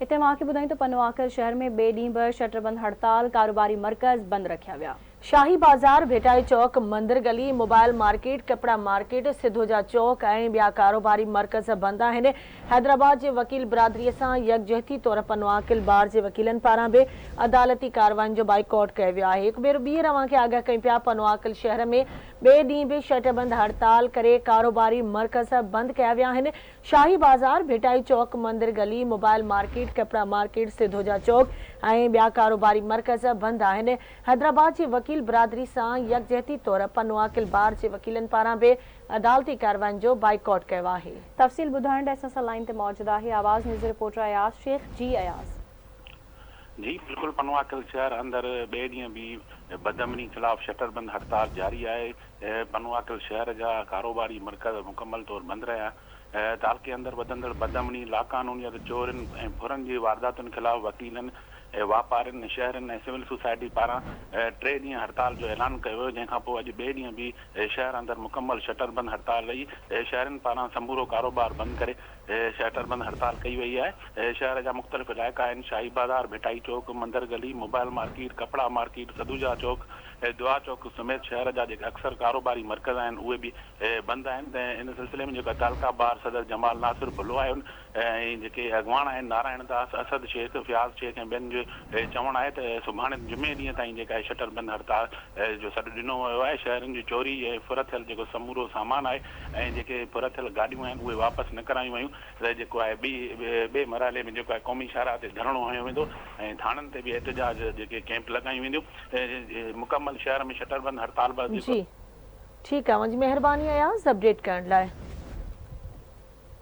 هتي اوهان کي ٻڌايون ته پنوعاقل شهر ۾ ٻئي ڏينهن به شٽر بند هڙتال، ڪاروباري مرڪز بند رکيا ويا. شاهي بازار، ڀٽائي چوڪ، مندر گلي، موبائل مارڪيٽ، ڪپڙا مارڪيٽ، سڌوجا چوڪ ۽ ٻيا ڪاروباري مرڪز بند آهن. حيدرآباد جي وڪيل برادري سان يڪجهتي طور پنوعاقل بار جي وڪيلن پاران به عدالتي ڪاررواين جو بائيڪاٽ ڪيو ويو آهي. هڪ ڀيرو ٻيهر اوهان کي آگاهه ڪيون پيا پنوعاقل شهر ۾ ٻئي ڏينهن به شٽر بند هڙتال ڪري ڪاروباري مرڪز بند ڪيا ويا آهن. شاهي بازار، ڀٽائي چوڪ، مندر گلي، موبائل مارڪيٽ، ڪپڙا مارڪيٽ، سڌوجا چوڪ ۽ ٻيا ڪاروباري مرڪز بند آهن. حيدرآباد جي وڪيل برادري سان يڪجهتي طور پنوعاقل بار جي وڪيلن پاران به عدالتي ڪاررواين جو بائيڪاٽ ڪيو آهي. تفصيل ٻڌائڻ لاء اسان سان لائين تي موجود آهي آواز نيوز رپورٽر اياز شيخ جي اياز. جي بلڪل پنوعاقل شهر اندر ٻئي ڏينهن به بدامني خلاف شٽر بند هڙتال جاري آهي. پنوعاقل شهر جا ڪاروباري مرڪز مڪمل طور بند رهيا. تعلقي اندر وڌندڙ بدامني، لاقانونيت، چورين ۽ ڦرن جي وارداتن خلاف وڪيلن، واپارين، شهرين ۽ سول سوسائٽي پاران ٽي ڏينهن هڙتال جو اعلان ڪيو ويو، جنهن کانپوء اڄ ٻئي ڏينهن به شهر اندر مڪمل شٽر بند هڙتال رهي. شهرين پاران سمورو ڪاروبار بند ڪري شٽر بند هڙتال ڪئي وئي آهي. شهر جا مختلف علائقا آهن، شاهي بازار، ڀٽائي چوڪ، مندر گلي، موبائل مارڪيٽ، ڪپڙا مارڪيٽ، سدوجا چوڪ، دعا چوڪ سميت شهر جا جيڪي اڪثر ڪاروباري مرڪز آهن اهي به بند آهن ته ان سلسلي ۾ جيڪو تعلقه بار صدر جمال ناصر بلو آهي ۽ جيڪي اڳواڻ آهن نارائڻ داس، اسد شيخ، فياض شيخ ۽ ٻين جو چوڻ آهي ته سڀاڻي جمعي ڏينهن تائين جيڪا آهي شٽر بند هڙتال جو سڏ ڏنو ويو آهي شهرين جي چوري ۽ ڦر ٿيل جيڪو سمورو سامان آهي ۽ جيڪي ڦر ٿيل گاڏيون آهن اهي واپس نه ڪرايون ويون ته جيڪو آهي ٻي ٻئي مرحلي ۾ جيڪو آهي قومي شاهراهه تي ڌرڻو هنيو ويندو ۽ ٿاڻن تي به احتجاج جيڪي ڪئمپ لڳايون وينديون مڪمل شهر ۾ شٽر بند هڙتال بعد جيڪو جي ٺيڪ آ اوهان جي مهرباني اياز اپڊيٽ ڪرڻ لاء.